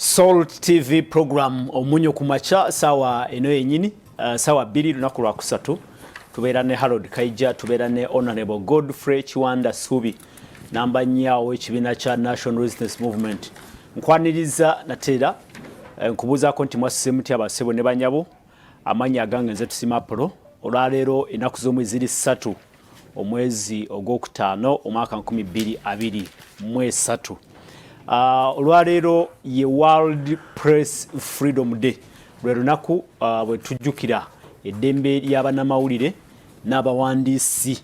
Salt TV program Omunyo ku makya sawa eno yenyini, sawa 2 lunaku lwa kusatu, tubeera ne Harold Kaija, tubeera ne Honorable Godfrey Kiwanda Subi, namba 4 ow'ekibiina kya National Resistance Movement. Nkwaniriza nateera nkubuuzaako nti mwasise mutya abasebo ne banyabo. Amannya agange nze Tusiima Apollo. Olwaleero ennaku z'omwezi ziri 3 omwezi ogwokutaano omwaka 2023. Olwaleero ye World Press Freedom Day, lwe lunaku bwe tujjukira eddembe ly'abannamawulire n'abawandiisi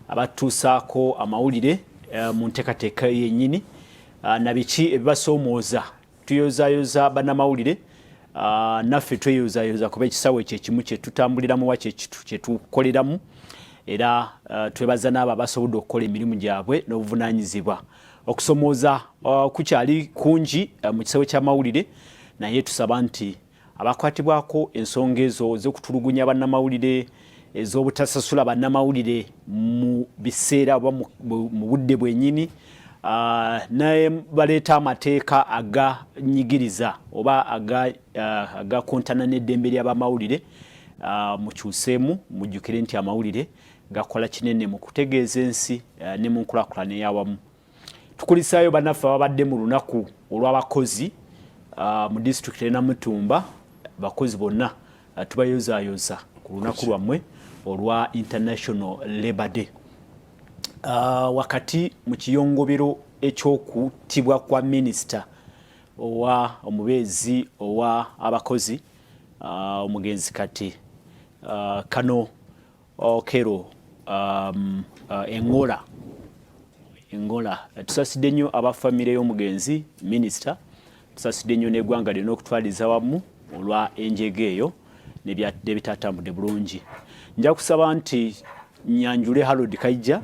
abatuusaako amawulire mu nteekateeka yennyini, na biki ebibasoomooza. Tuyozayoza bannamawulire, naffe tweyozayoza kuba ekisawo ekyo ekimu kye tutambuliramu wa kye tukoleramu, era twebaza n'abo abasobodde okukola emirimu gyabwe n'obuvunaanyizibwa. Okusomooza kukyali kungi mu kisawo ky'amawulire, naye tusaba nti abakwatibwako ensonga ezo ez'okutulugunya bannamawulire, ez'obutasasula bannamawulire mu biseera oba mu budde bwennyini, naye baleeta amateeka aganyigiriza oba agakontana n'eddembe ly'abamawulire, mukyuseemu, mujjukire nti amawulire gakola kinene mu kutegeeza ensi ne mu nkulaakulana ey'awamu. Tukulisaayo bannaffe ababadde mu lunaku olw'abakozi mu disitulikiti e Namutumba. Bakozi bonna tubayozaayoza ku lunaku lwammwe olwa International Labour Day. Wakati mu kiyongobero eky'okuttibwa kwa minisita owa omubeezi owa abakozi, omugenzi kati Kano Okello Engola, tusasidde nnyo aba famire y'omugenzi minisita, tusasidde nnyo n'eggwanga lyonna okutwaliza wamu olwa enjega eyo n'ebitatambudde bulungi. Nja kusaba nti nyanjule Harold Kaija,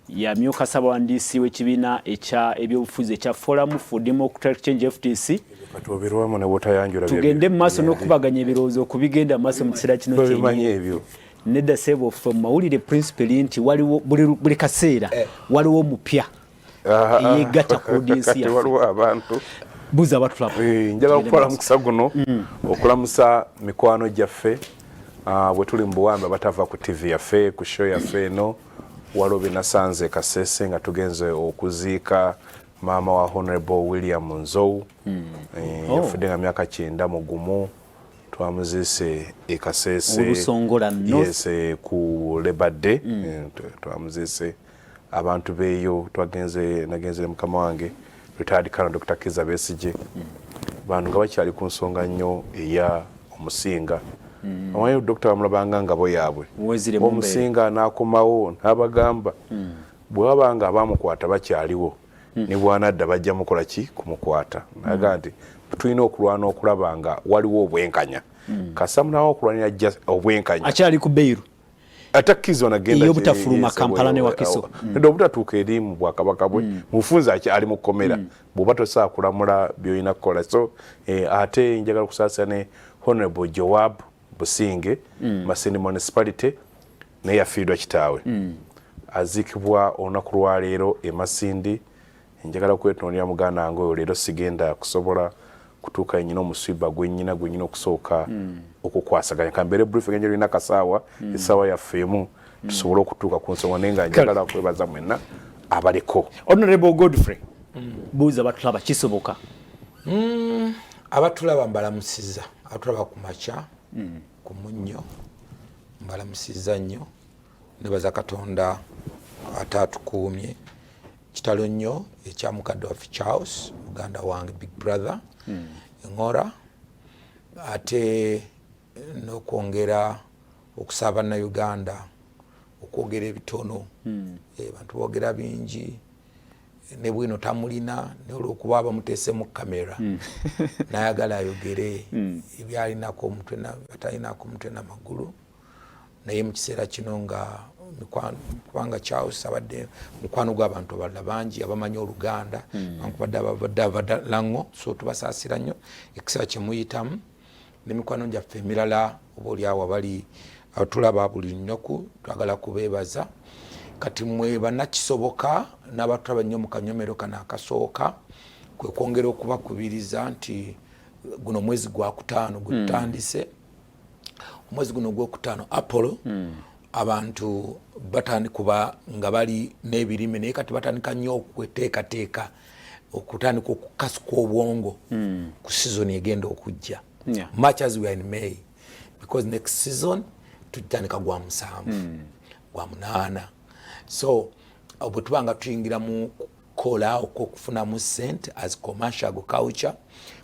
yamyuka ssabawandiisi w'ekibiina ekya ebyobufuzi ekya Forum for Democratic Change, FDC. Katubirwamu ne bwotayanjula. Tugende mu maaso n'okukubaganya ebirowoozo ku bigenda mu maaso mu kiseera kino. Babimanyi ebyo. Nedda ssebo, ffe mu mawulire principally nti waliwo buli kaseera waliwo omupya eyegatta ku audience yaffe. Waliwo abantu. Buuza abatulaba. Njagala okutwala mukisa guno okulamusa mikwano gyaffe bwe tuli mu buwambe abatava ku TV yaffe, ku show yaffe eno. Waliwo bye nasanze Kasese nga tugenze okuziika maama wa Honorable William Nzou. Yafudde nga myaka 91, twamuziise e Kasese. Olusongola North. Yes, ku Labor Day. Twamuziise abantu beeyo, twagenze, nagenze ne mukama wange retired Colonel Dr. Kiza Besigye. Bantu nga bakyali ku nsonga nnyo eya omusinga. Omanyi dokita bamulabanga ngabo yaabwe. Wezire mu mbeera. Omusinga n'akomawo n'abagamba bwe baba nga abamukwata bakyaliwo, ne bwanadda bajja mukola ki kumukwata. Naga nti tulina okulwana okulaba nga waliwo obwenkanya. Kasita munawo okulwanira obwenkanya. Akyali ku beiru. Atakkiriza nagenda Ey'obutafuluma Kampala ne Wakiso. Nedda, obutatuuka eri mu bwakabaka bwe, mubufunze ali mu kkomera, bw'oba tosobola kulamula by'olina kukola. So ate njagala okusaasira ne Honorable Joab Businge, Masindi Municipality, naye yafiirwa kitaawe, aziikibwa olunaku lwaleero e Masindi. Njagala kwetunuulira muganda wange oyo, leero sigenda kusobola kutuuka, nyina omuswiba gwennyina gwennyina okusooka okukwasaganya. Kambeere brief engenje lulina kasaawa, essaawa yaffe emu, tusobole okutuuka ku nsonga, naye nga njagala kwebaza mwenna abaliko. Honorable Godfrey, buuza batulaba, kisoboka? Abatulaba mbalamusiza, abatulaba ku makya ku munnyo mbalamusiza nnyo. Nebaza Katonda ate atukuumye. Kitalo nnyo ekya mukadde waffe Charles, muganda wange, big brother Eŋora, ate n'okwongera okusaba Bannayuganda okwogera ebitono. Bantu boogera bingi ne bwino tamulina, naye olwokuba bamuteesemu kamera nayagala ayogere ebyalinako omutwe, atalinako omutwe namagulu. Naye mu kiseera kino nga kubanga Charles abadde mukwano gw'abantu abalala bangi abamanyi Oluganda, bankubadde abadde abadalango, so tubasaasira nnyo ekiseera kyemuyitamu n'emikwano gyaffe emirala oba oliawo abali tulaba buli lunaku, twagala kubeebaza. Kati mwe bannakisoboka n'abatulaba nnyo mu kanyomero kano akasooka. Kwe kwongera okubakubiriza nti guno omwezi gwakutaano gwetutandise, omwezi guno ogwokutaano, Apollo, abantu batandikuba nga bali n'ebirime, naye kati batandika nnyo okweteekateeka okutandika okukasuka obwongo ku season egenda okujja, much as we are in May, because next season tutandika gwa 7, gwa 8. So bwe tuba nga tuyingira mu kukola okwokufunamu sente as commercial agriculture,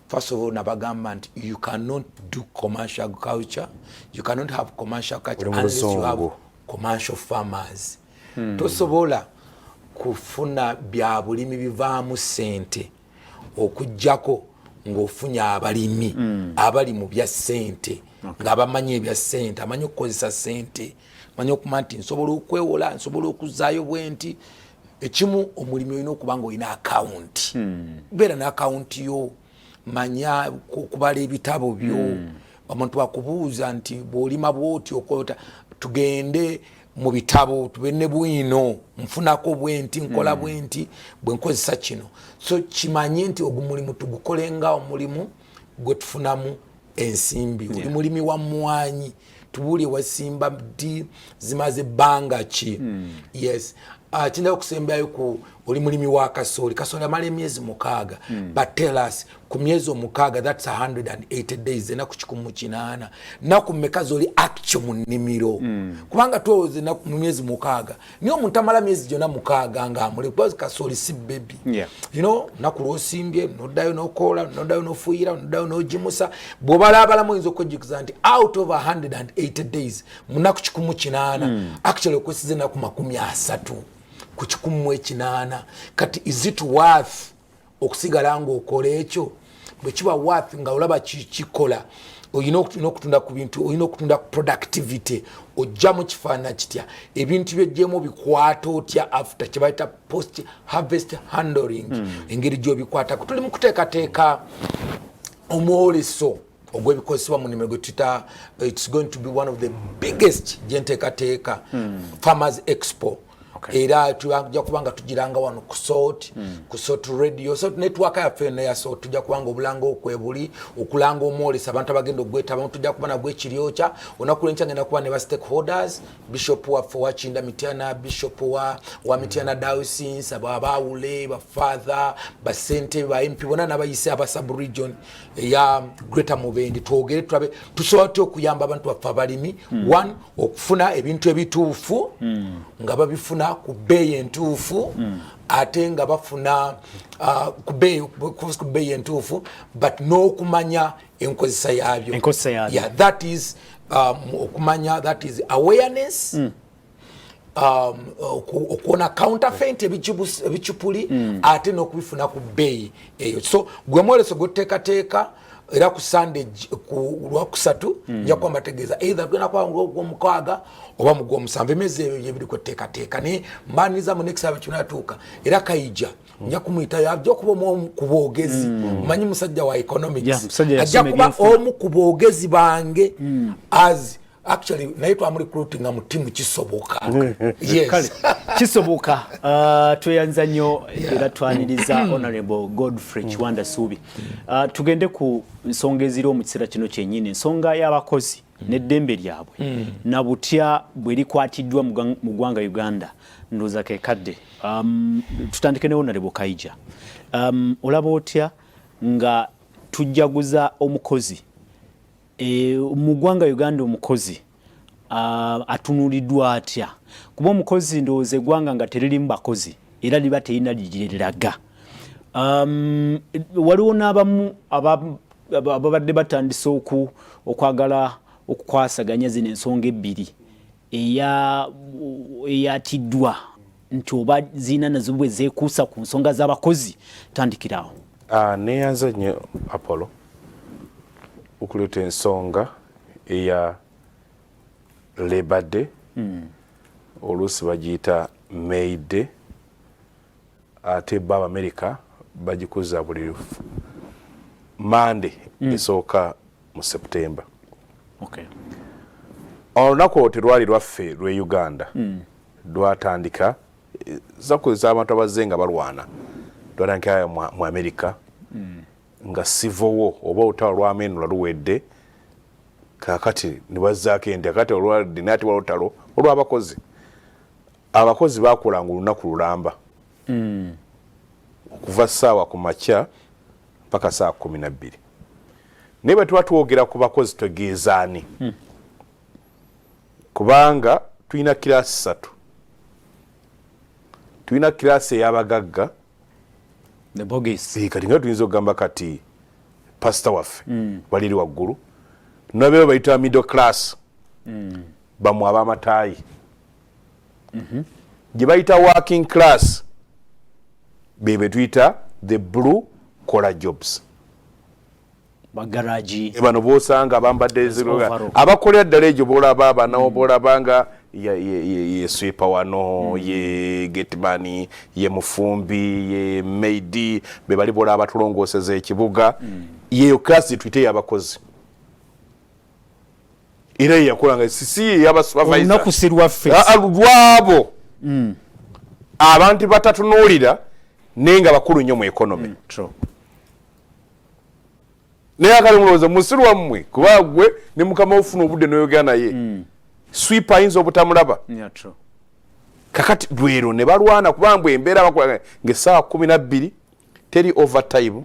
first of all nabagamba nti you cannot do commercial agriculture, you cannot have commercial agriculture Oli mu unless you have Luzungu. commercial farmers. Tosobola kufuna bya bulimi bivaamu sente okugjako ng'ofunye abalimi abali mu bya ssente, nga bamanyi ebya ssente, amanyi okukozesa ssente, amanyi okumanya nti nsobola okwewola, nsobola okuzaayo bwe nti. Ekimu, omulimi olina okuba nga olina akawunti, beera n'akawunti yo, manya okubala ebitabo byo. Omuntu akubuuza nti bw'olima bwoti okolota, tugende mu bitabo, tube ne bwino, nfunako bwenti, nkola bwenti, bwe nkozesa kino. So kimanye nti ogwo mulimu tugukole nga omulimu gwe tufunamu ensimbi. Oli mulimi wa mmwanyi, tubuulye wasimba ddi, zimaze ebbanga ki? Yes. Kinda okusembayo ku oli mulimi wa kasooli, kasooli amala emyezi 6, but tell us, ku myezi 6, that's 180 days, enaku 180, naku mmeka zoli actual mu nnimiro? Kubanga twowooza enaku mu myezi 6, naye omuntu amala myezi gyonna 6 ngaamule, kuba kasooli si baby. Naku lwosimbye, noddayo nokoola, noddayo nofuuyira, noddayo nogimusa. Bw'obalaabalamu oyinza okwejjukiza nti out of 180 days, mu naku 180, actually okwesiza enaku 30 ku 180. Kati is it worth okusigala ngaokola ekyo? Bwe kiba worth, nga olaba kikola, olina okutunda ku bintu, olina okutunda ku productivity. Ojja mu kifaanana kitya? Ebintu byojjemu bikwata otya after kyebayita post harvest handling, engeri gyobikwatako? Tuli mu kuteekateeka omwoleso ogw'ebikozesebwa mu nnimiro gwe tuyita, it's going to be one of the biggest gyenteekateeka, Farmers Expo. Era tujja kuba nga tugiranga wano ku Salt, ku Salt Radio, Salt Network yaffe yonna ya Salt. Tujja kuba nga obulanga okwebuli okulanga omwoleso, abantu abagenda ogwetabamu tujja kuba nagwo ekiryokya. Olunaku lwenkya ngenda kuba ne ba stakeholders, bishop waffe wa Kinda Mityana, bishop wa Mityana Diocese, abaawule, bafather, basente, ba MP bonna n'abayise aba sub region eya Greater Mubende, twogere tulabe tusobola tutya okuyamba abantu baffe abalimi, one, okufuna ebintu ebituufu, nga babifuna ku bbeeyi entuufu, ate nga bafuna ku bbeeyi entuufu, but n'okumanya enkozesa yaabyo. Enkozesa yaabyo. Yeah, that is okumanya, that is awareness, okuwona counterfeit ebicupuli, ate n'okubifuna ku bbeeyi eyo. So gwe mwoleso gwetuteekateeka, era ku Sunday ku Lwakusatu nja kuba mbategeeza, either tugenda kuba mu 6 oba mu 7, emyezi ebyo gyebiri kweteekateeka. Naye mbaniriza mu next abe kinatuuka, era Kaija nja kumuyitayo, ajja okuba omu ku boogezi. Manyi musajja wa economics. Yeah, musajja ajja yasoma kuba ebyenfuna. omu ku boogezi bange, as actually naye twamurecruitinga mu timu kisoboka. Yes. Kale kisoboka. Tweyanza nnyo era twaniriza Honorable Godfrey Kiwanda Suubi. Tugende ku nsonga eziriwo mu kiseera kino kyennyini, ensonga y'abakozi n'eddembe lyabwe na butya bwe likwatiddwa mu ggwanga Uganda. Ndowooza ke kadde tutandike ne Honorable Kaija. Olaba otya nga tujjaguza omukozi mu ggwanga Uganda? Omukozi atunuliddwa atya? Kuba omukozi, ndowooza eggwanga nga teririmu bakozi era liba terina liriraga. Waliwo n'abamu ababadde batandise okwagala okukwasaganya zino ensonga ebbiri, eyatiddwa nti oba zirina nazo bwe zeekuusa ku nsonga z'abakozi. Tandikirawo. Neyanza nnyo Apollo okuleeta ensonga eya Labor Day. Oluusi bagiyita May Day, ate bo Abamerika bagikuza buli Mande esooka mu September. Olunaku olwo terwali lwaffe lwe Uganda. Lwatandika zakozesa abantu abazze nga balwana, lwatandika mu America. Nga civil war oba olutalo lwamenula luwedde, kakati nebazzaako ente. Kakati olwadde naye ate waliwo olutalo olw'abakozi. Abakozi bakolanga olunaku lulamba, okuva ssaawa ku makya mpaka saa 12. Naye bwe tuba twogera ku bakozi, tegeezaani? Kubanga tulina class satu. Tulina class ey'abagagga. Kati nga tuyinza okugamba kati pasita waffe, baliri waggulu, nabeewo bayita middle class, bamwe ab'amataayi, gye bayita working class, bebe tuyita the blue collar jobs. Bagaraji. Bano bosanga bambadde, abakolera ddala egyo, bolaba bano, bolaba nga ye sweeper wano, ye gateman, ye mufumbi, ye maid, be bali bolaba batulongooseza ekibuga. Yeyo class tuyite y'abakozi, era yeyakolanga sisi yaba si lwaffe. Lwabo. Abantu batatunuulira naye nga bakulu nnyo mu economy. Naye akale mulowooza musiru wammwe, kuba gwe ne mukama ofuna obudde noyogera naye. Sweeper ayinza obutamulaba. Kakati lwero ne balwana kubanga bwe embeera bakola ngaessaawa 12, teri overtime,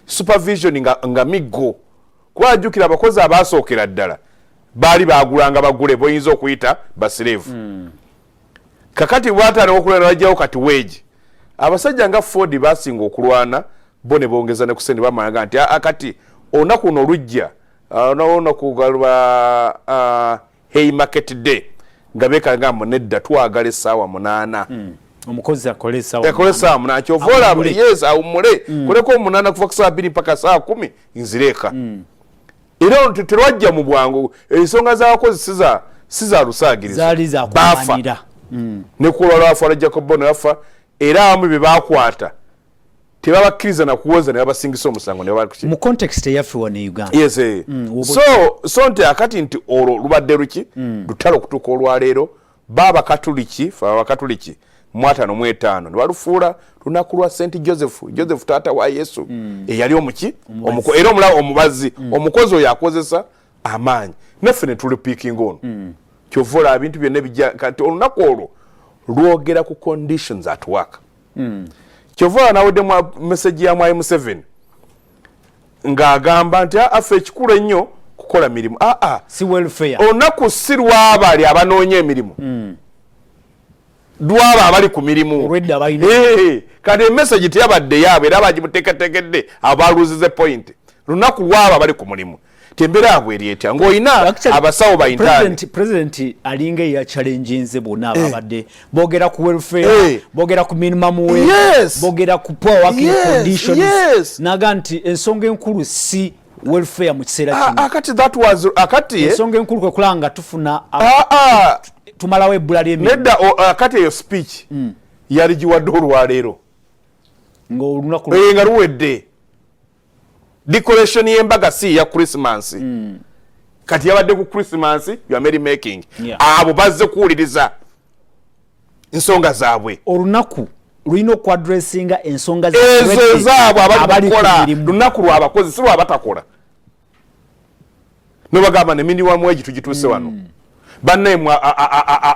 supervision nga miggo, kuba ajjukira abakozi abasookera ddala baali bagulanga bagule, boyinza okuyita ba slave. Kakati bwatandika okulwana, bajjawo kati wage. Abasajja nga Ford basinga okulwana bo ne bongeza ne kusente, bamalaga nti kati olunaku luno olujja, olunaku lwa Haymarket Day, nga bekanga mbu nedda, twagala essaawa 8. Omukozi akole essaawa 8. Kyova olaba, yes, awummule. Koleko 8, kuva ku saa 2 mpaka saa 10, nzireeka. Era terwajja mu bwangu. Ensonga z'abakozi si za lusaagirizo, bafa ne kulwa lwafa Jacob Bono yafa, era abamu be bakwata tebabakkiriza nakuwoza, ne babasingisa omusango. Mu context eyaffe wano e Uganda. Yes, eh. So nti akati nti olwo lubadde luki lutalo okutuuka olwaleero. Baabakatuliki, fe abakatuliki mu 55 ne balufuula lunaku lwa St Joseph, Joseph taata wa Yesu, eyali omuki, era omulaba omubazi, omukozi oyo akozesa amaanyi. Naffe ne tulipiikinga ono. Kyova olaba ebintu byonna ebijja kati olunaku olwo lwogera ku conditions at work. Kyova olaba nawedde message ya Mwai Museveni ng'agamba nti affe ekikulu ennyo kukola mirimu. Aa, si welfare. Olunaku si lwabali abanoonya emirimu, lwaba abali ku mirimu. Olwedda balina. Kati e message teyabadde yaabwe, era bagimuteeketeekedde abaluzize point. Lunaku lwaba abali ku mulimu, tembeera yaabwe eri etya ng'olina abasawo ba intern. President alinga eyachallenginze bonna ababadde boogera ku welfare, boogera ku minimum wage, boogera ku poor working conditions, naga nti ensonga enkulu si welfare mu kiseera kino. Akati that was akati Ensonga enkulu kwe kulaba nga tufuna, tumalawo ebbula ly'emirimu. Nedda, akati eyo speech yali giwadde olwaleero ng'olunaku nga luwedde. Decoration y'embaga si ya Christmas. Kati yabadde ku Christmas ya merry making. Abo bazze kuwuliriza nsonga zaabwe. Olunaku lulina okuaddressinga ensonga ezo ezaabwe abali ku kukola. mirimu. Lunaku lwabakozi, si lwabatakola. Nobagamba ne minimum wage tugituuse wano. Bannaye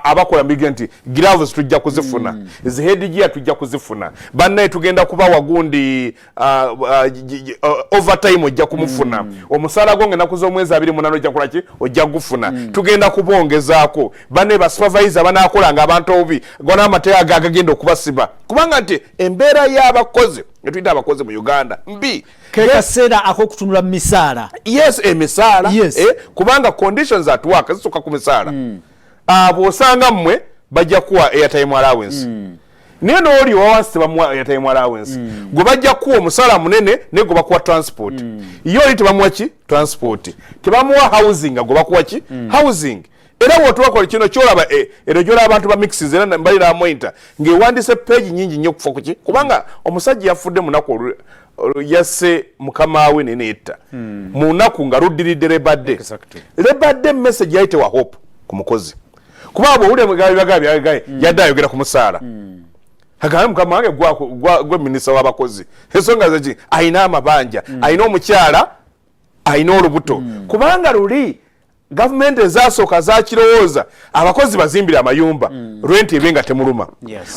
abakola mbige nti gloves tujja kuzifuna, zi headgear tujja kuzifuna. Bannaye tugenda kubawa gundi, overtime ojja kumufuna, omusaala gwo ng'ennaku z'omwezi 28 ojja kulaki, ojja gufuna. Tugenda kubongezaako. Bannaye ba supervisor banaakolanga abantu obubi, gona amateeka agagenda okubasiba, kubanga nti embeera y'abakozi etuyita abakozi mu Uganda mbi. Ke kaseera ak'okutunula mu misaala. Yes, emisaala. Kubanga conditions at work zisukka ku misaala. Abo osanga mmwe bajja kuwa airtime allowance, naye nooli owawansi tebamuwa airtime allowance. Gwe bajja kuwa omusaala munene, naye gwe bakuwa transport. Ye oli tebamuwa ki transport, tebamuwa housing, nga gwe bakuwa ki housing. Era bwotubakola kino kyolaba, ero gyolaba abantu ba mixes, era mbali namointa ng'ewandise page nyingi nnyo okufa kuki, kubanga omusajja yafudde munaku yasse mukama we nenetta mu lunaku nga luddiridde Labour Day. Labour Day message yali tewa hope ku mukozi, kubanga bwowulira yadde ayogera ku musaala. Agambe mukama wange gwe minisita w'abakozi, ensonga zeki, ayina amabanja, ayina omukyala, ayina olubuto. Kubanga luli gavumenti ezasooka zakirowooza, abakozi bazimbire amayumba, rent ebe nga temuluma.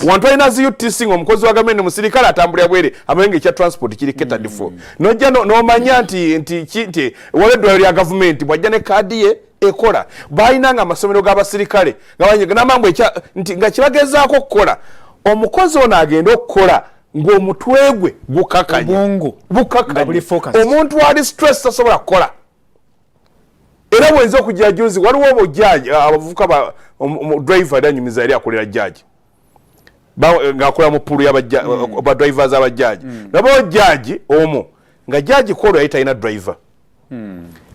Wantu alina zi UTC nga omukozi wa gavumenti musirikale atambulira bwere, amanyi nga ekya transport kiri catered for. Nojja n'omanya nti waliwo eddwaliro lya gavumenti, bwajja ne kaadi ye ekola. Balina nga amasomero g'abasirikale namambu nti nga kibagezaako okukola, omukozi ono agenda okukola ng'omutwe gwe gukakanye, bukakanye. Omuntu ali stress tasobola kukola. Era bwenza okujja juzi waliwo obujaji abavubuka, driver yali anyumiza, yali akolera jaji ng'akola mu pool ba drivers abajaji. Nabawo jaji omu nga jaji kolo yali talina driver.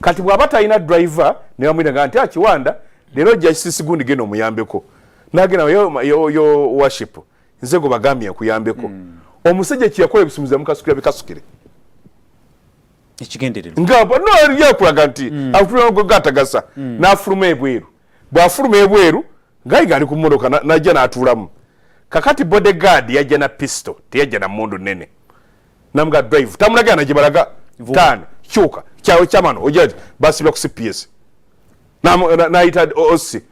Kati bw'aba talina driver, ne bamwiraga nti akiwanda leero justice gundi, genda omuyambeko. Nagenda, "Your worship, nze gwe bagambye nkuyambeko." Omusajja kyeyakola, ebisumuza mukasukira bikasukire. Ekigendererwa. Nga no yakulaga nti gatagasa. N'afuluma ebweru. Bw'afuluma ebweru, ngayiga ali ku mmotoka, najja n'atuulamu. Kakati bodyguard yajja na pistol, teyajja na mundu nene. Namuga drive, tamulaga na gye balaga, taana kyuka kyawe kyamano ojja basibira ku CPS. Nayita OC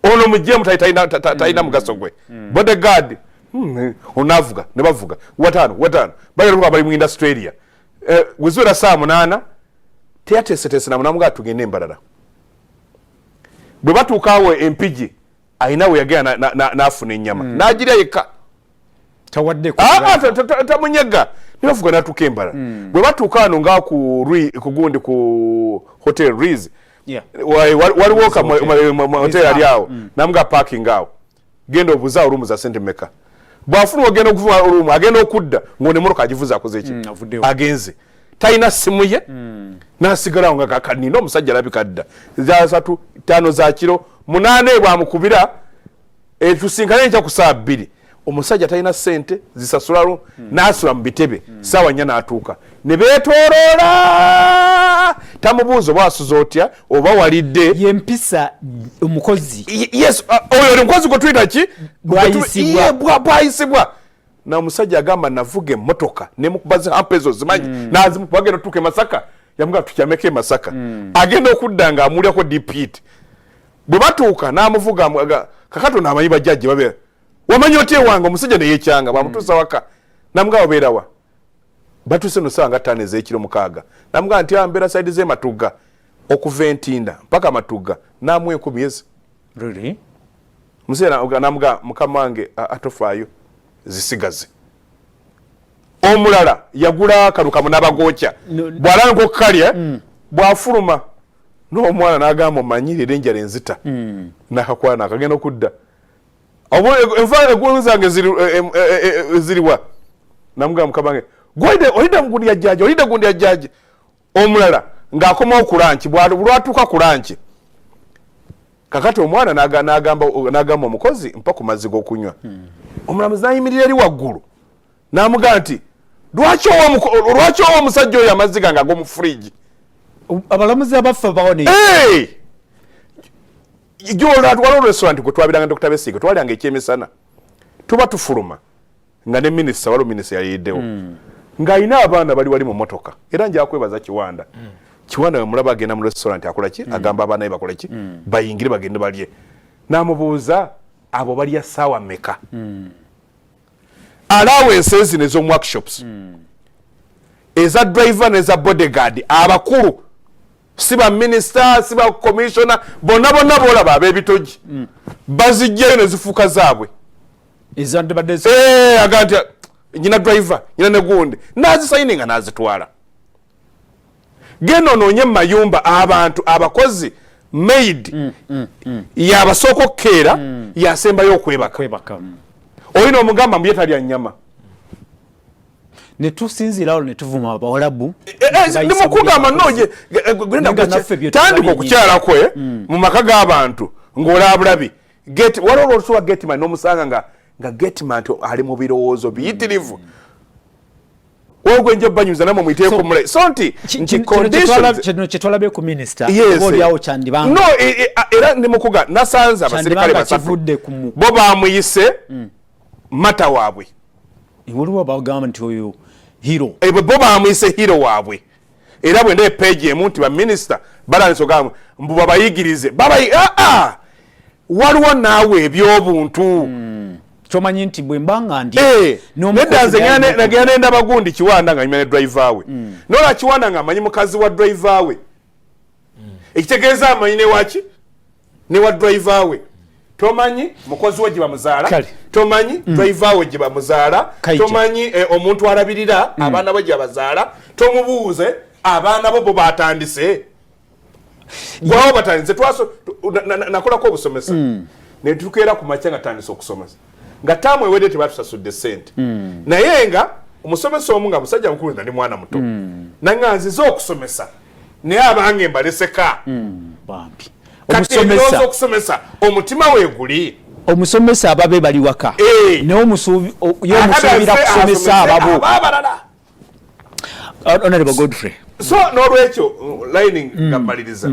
ono mujjemu, talina mugaso gwe bodyguard. Onavuga ne bavuga wataano wataano, bagenda bali mu industrial. Weziwera saa 8, teyateeseteese namunamugaa, tugende embalala. Bwe batuuka awo Empigi, ayina we yagenda n'afuna ennyama, n'agirya yekka. Tawaddeko. Ah, tamunyega. Nibavuga natuuka embalala. Bwe batuuka wano nga ku gundi, ku Hotel Ritz, waliwo hotel ali awo, namuga parking awo, genda obuze awo ruumu za sente meka. Bwafuna ogenda okuvuga ruumu, agenda okudda ng'onemotoka agivuze akoze ki? Avuddewo. Agenze, talina simu ye, nasigalawo nga kakanina omusajja alabika dda za satu tano za kiro 8. Bwamukubira, tusinkane enkya ku saa 2. Omusajja talina sente zisasulalu, nasula mu bitebe. Saawa 4 n'atuuka, ne beetooloola, tamubuuza oba wasuza otya oba walidde. Yempisa omukozi. Yes, oyo oli mukozi gwe tuyita ki? Bwayisibwa. Ye, bwayisibwa. Na omusajja agamba, navuga emmotoka nemukuba zi hump ezo zimanyi, nazimukuba, agenda otuuka e Masaka, yamugamba tukyameko e Masaka. Agenda okudda nga amulyako dipit. Bwe batuuka n'amuvuga, kakati ono amanyi bajjajje babeera, wamanyi otya ewange? Omusajja neyekyanga. Bwamutuusa waka, namugamba obeerawa? Batuuse no saawa nga 5 ez'ekiro, 6. Namugamba nti, "Ah, mbeera side z'ematugga." Okuva Entinda mpaka Matugga, namuwa 1000 ezi. Really? Museera namuga, mukama wange, atofaayo, zisigaze. Omulala yagula kalukamu n'abagokya. No. Bw'alanga okukalya, bw'afuluma n'omwana n'agamba, omanyirire enjala enzita, nakakwana akagenda okudda. Enva egundu zange ziriwa? Namugamba, mukama wange, gwolidde olidde gundi ya jjajja, olidde gundi ya jjajja. Omulala ng'akomawo ku lunch, lwatuuka ku lunch, kakati omwana n'agamba omukozi, mpa ku mazzi g'okunywa. Omulamuzi n'ayimirira eri waggulu n'amugamba nti, lwaki owa omusajja oyo amazzi gange ag'omu fridge? Abalamuzi abaffe bawone. Hey! Waliwo restaurant gwe twabiranga Dr. Besigye, twalyanga ekyemisana, tuba tufuluma nga ne minisita, waliwo minisita yayiddewo ng'alina abaana bali wali mu motoka. Era nja kwebaza Kiwanda. Kiwanda wemulaba agenda mu restaurant akola ki? Agamba abaana be bakola ki? Bayingire bagende balye. N'amubuuza, abo balya ssaawa mmeka? Allowance zino ez'omu workshops, eza driver neza bodyguard, abakulu, si ba minisita, si ba commissioner, bonna bonna boolaba ab'ebitogi, bazijjayo ne zifuuka zaabwe. Ezandibadde Aga nti nyina driver, nyina negundi, nazisayininga nazitwala. Genda onoonye mu mayumba abantu abakozi, maid yabasooka okukeera, yasembayo okwebaka. Kwebaka. Olina omugamba mbu ye talya nnyama. Ne tusinziira awo ne tuvuma abawalabu. Ndimukugamba noje. Nga naffe bye tandika tubalye. Okukyalako mu maka g'abantu ng'olabulabi gate, waliwo olwosuwa gateman n'omusanga nga gateman nti ali mu birowoozo biyitirivu. Wogwenja banyuza namwe muyiteeko mulayi so nti nti conditions Kino kyetwalabye ku minisita, Yes. oba oliawo kyandibanga No, era ndimukuga nasanze abasirikale kyandibanga basatu kivudde ku bo bamuyise mata waabwe. Waliwo abagamba nti oyo hero. Bo bamuyise hero waabwe. Era bwe ndaba peegi emu nti baminisita balandise ogamba mbu babayigirize, aa, waliwo naawe ebyobuntu. Kyomanyi nti bwe mba nga ndi Nedda, nze nagenda nendaba gundi Kiwanda nga nyuma ne driver we. Nola Kiwanda nga amanyi mukazi wa driver we, ekitegeeza amanyi newaki newa driver we. Tomanyi mukozi we gye bamuzaala, tomanyi driver we gye bamuzaala, tomanyi omuntu alabirira abaana be gye babazaala. Tomubuuze abaana bo bo batandise gwawo batandise. Nakolako obusomesa, netukeera ku makya nga tandise okusomesa nga taamu ewedde, tebatusasudde sente. Naye nga omusomesa omu nga musajja mukulu nga ndi mwana muto, nanga nzize okusomesa naye abange mbaleseka. Bambi. Kati ebirowoozo okusomesa omutima weeguli. Omusomesa ababe bali waka, naye ye omusuubira kusomesa ababo. Abalala. Honorable Godfrey. So n'olwekyo lining nga mmaliriza,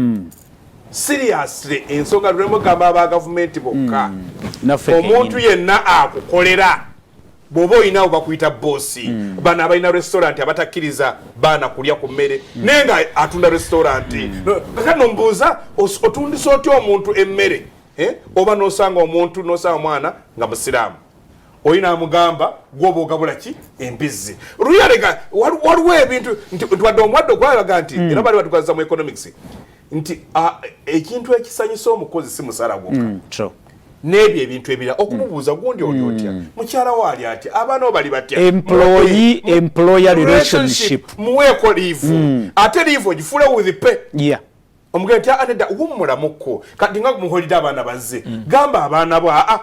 seriously, ensonga lwemugamba aba gavumenti bokka, Naffe omuntu kennyini. Yenna akukolera, bw'oba olinawo bakuyita boss. Bano abalina restaurant abatakkiriza baana kulya ku mmere, naye nga atunda restaurant. Kakati nomubuuza, otundisa otya omuntu emmere? Eh? Oba nosanga omuntu, nosanga omwana nga musiraamu, oyi namugamba gwoba ogabula ki embizzi luyalega. Waliwo ebintu nti wadde omuwadde okwalaga nti era bali batukozesa mu economics nti ekintu ekisanyusa omukozi si musala gwokka, True. n'ebyo ebintu ebirala, okumubuuza gundi oli otya, mukyala wo ali atya, abaana bo bali batya. Employee employer relationship. Muweeko leave, ate leave ogifuule with pay. Omugende nti, "Ah, nedda, wummulamuko." Kati nga muholidde, abaana bazze, gamba abaana bo, aa,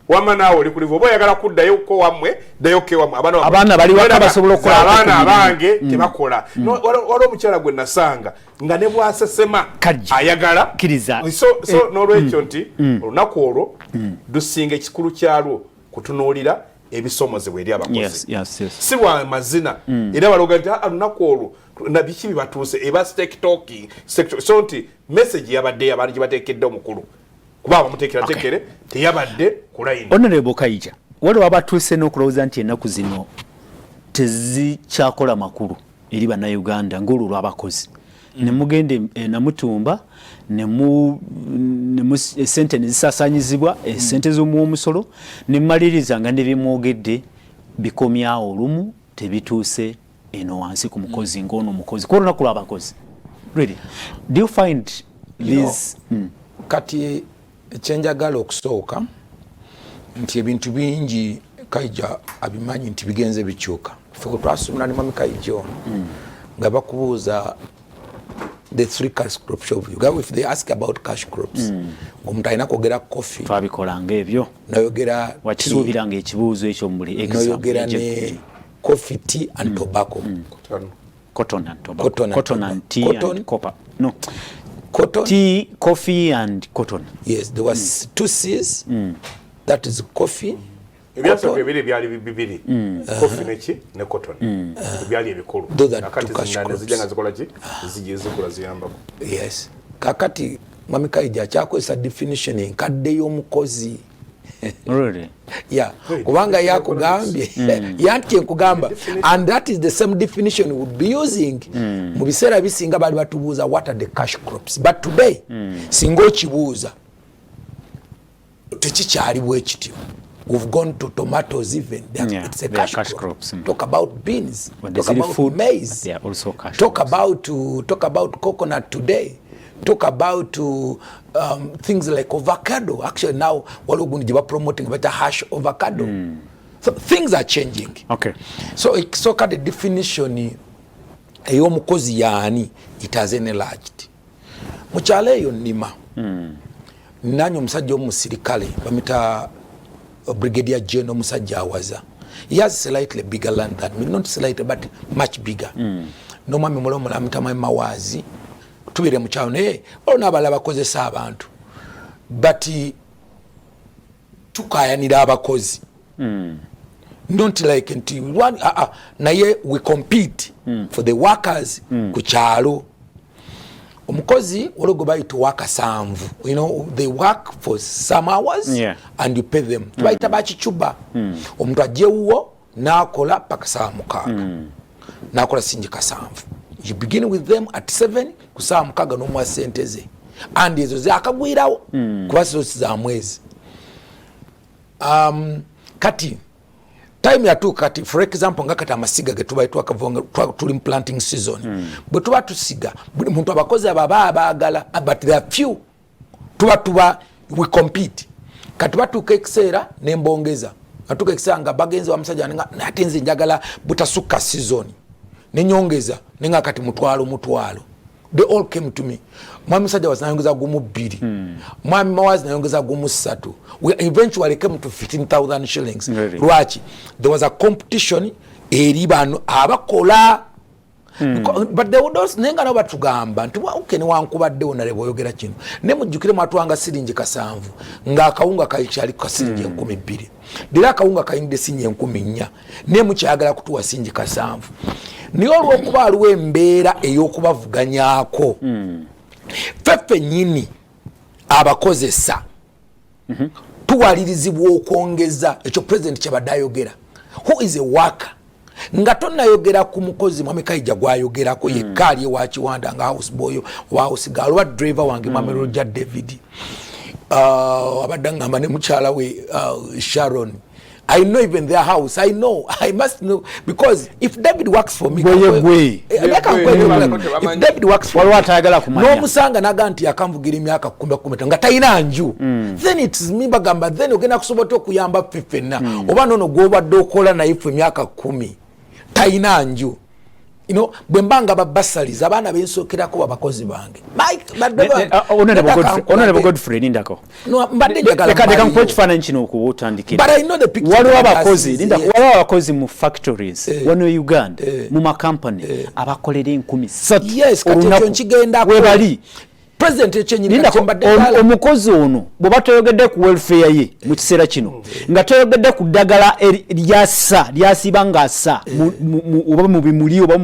wamma naawe oli ku leave, oba oyagala kuddayo ko wammwe, ddayo ko ewammwe. Abaana bammwe- Abaana bali waka basobola okukola Abaana ku mirimu. abange tebakola. No, waliwo omukyala gwe nasanga nga ne bwasesema Kajja. ayagala. Kkiriza. So n'olwekyo nti olunaku olwo dusinga ekikulu kyalwo kutunuulira ebisomozebwa eri abakozi, si lwa mazina. Era baloga nti, "Ah, lunaku olwo na biki bibatuuse?" Eba talking, so nti message yabadde abantu gye bateekedde omukulu kuba bamuteekerateekere teyabadde ku line. Honorable Kaija, waliwo abatuuse n'okulowooza nti ennaku zino tezikyakola makulu eri Bannayuganda ng'olwo lw'abakozi, ne mugenda Namutumba, esente ne zisaasaanyizibwa, esente z'omuwa omusolo, ne mmaliriza nga ne bimwogedde bikomyawo olumu tebituuse eno wansi ku mukozi ng'ono omukozi kuba olunaku lw'abakozi. Really, do you find this Kati ekyenjagala okusooka nti ebintu bingi Kaija abimanyi nti bigenze bikyuka. Ffe bwe twasomera ne mwami Kaija ono, nga bakubuuza the three cash crops of Uganda, if they ask about cash crops, omuntu alina kwogera coffee. Twabikolanga ebyo. Nayogera tea, Wakisuubiranga ekibuuzo ekyo mu buli exam. Noyogera ne coffee, tea and tobacco. Cotton and tobacco. Cotton and Cotton and tea. Cotton. And copper, no. Cotton. Tea, coffee and cotton. Yes, there was two C's, that is coffee, Ebyasooka ebiri byali bibiri, coffee neki ne cotton, ebyali ebikulu. Those are Kakati two cash zina crops. zijja nga zikola ki, zijja zikula ziyambako. Yes, kakati mwami Kaija akyakozesa definition enkadde y'omukozi. Really? Yeah, kubanga yakugambye yanti kyenkugamba, and that is the same definition we would be using mu biseera bisinga. Bali batubuuza what are the cash crops, but today singa okibuuza tekikyali bwe kityo. We've gone to tomatoes even. They are, it's a they are cash, cash crop. crops. Talk about beans, But talk there's really about food, maize, but they are also cash talk crops. About talk about coconut today, talk about things like avocado. Actually now waliwo gundi gye bapromoting bata hash avocado. So things are changing. So ekisooka, the definition ey'omukozi yaani, it has enlarged. Mukyalo eyo nnima nanye omusajja omusirikale bamita brigadier general, omusajja awaza. He has slightly bigger land than me, not slightly but much bigger. N'omwami mulomola amutamu emawaazi tubeere mukyalo, naye waliwo n'abalala bakozesa abantu, but tukayanira abakozi, not like nti one, naye we compete for the workers ku kyalo. Omukozi waliwo gwe bayita owakasanvu, they work for some hours and you pay them. Tubayita bakicuba. Omuntu ajja ewuwo Nakola paka 6:00. Nakola siringi 7. You begin with them at 7, ku 6:00 n'omuwa sente ze, and ezo zakagwirawo kuba sizo za mwezi. Kati time yatuuka, kati for example nga kati amasiga getuba tuli mu planting season, bwe tuba tusiga, buli muntu, abakozi abo aba abaagala, but there are few, tuba we compete. Kati batuuka ekiseera nembongeza, atuuka ekiseera nga bagenzi bamusajja nga ate nze njagala butasukka season, nenyongeza nenga kati mutwalo mutwalo. They all came to me. Mwami musajja was nayongeza 12. Mwami Mawazi nayongeza 13. We eventually came to 15,000 shillings. Really? Lwaki? There was a competition eri bano abakola. But they would also, naye nga nabo batugamba nti, "Okay, newankubaddewo nale bw'oyogera kino, ne mujjukire mwatwanga siringi 7 ng'akawunga kakyali ka siringi 2000. Leero akawunga kayingidde siringi 4000, naye mukyayagala kutuwa siringi 7." Naye olw'okuba aliwo embeera ey'okubavuganyaako, ffe ffennyini abakozesa tuwalirizibwa okwongeza. Ekyo president kyabadde ayogera, who is a worker, nga tonayogera ku mukozi mwami Kaija gwayogerako yekka ali ewa Kiwanda nga house boy oba house girl oba driver wange, mwami Roger David, abadde ngamba ne mukyala we, Sharon. I know even their house. I know. I must know because if David works for me, Gwe gwe. Leka Gwe, nkwete gwe, okulaba. tebamanyi. If David works for Waliwo me, atayagala kumanya. N'omusanga naga nti yakanvugira emyaka 15 nga talina nju, then it's me bagamba, then ogenda kusobola otya okuyamba ffe ffenna, oba nono gwobadde okola naye ffe emyaka 10 talina nju? You know, bwe mba nga babasaliza abaana bensookerako babakozi bange. Honorable Godfrey, lindako. No, mbadde njagala Leka mmaliyo. nkuwe ekifaananyi kino okuba otandikira. But I know the picture Waliwo that abakozi, has- lindako, waliwo abakozi mu factories wano e Uganda, mu makampani, abakolera 3000 Yes, kati ekyo olunaku. nkigendako. Webali. President, ekyenyini Lindako, kati mbadde njagala- omukozi ono bw'oba toyogedde ku welfare ye mu kiseera kino, nga toyogedde ku ddagala lyassa lyasiba ng'assa oba mu bimuli oba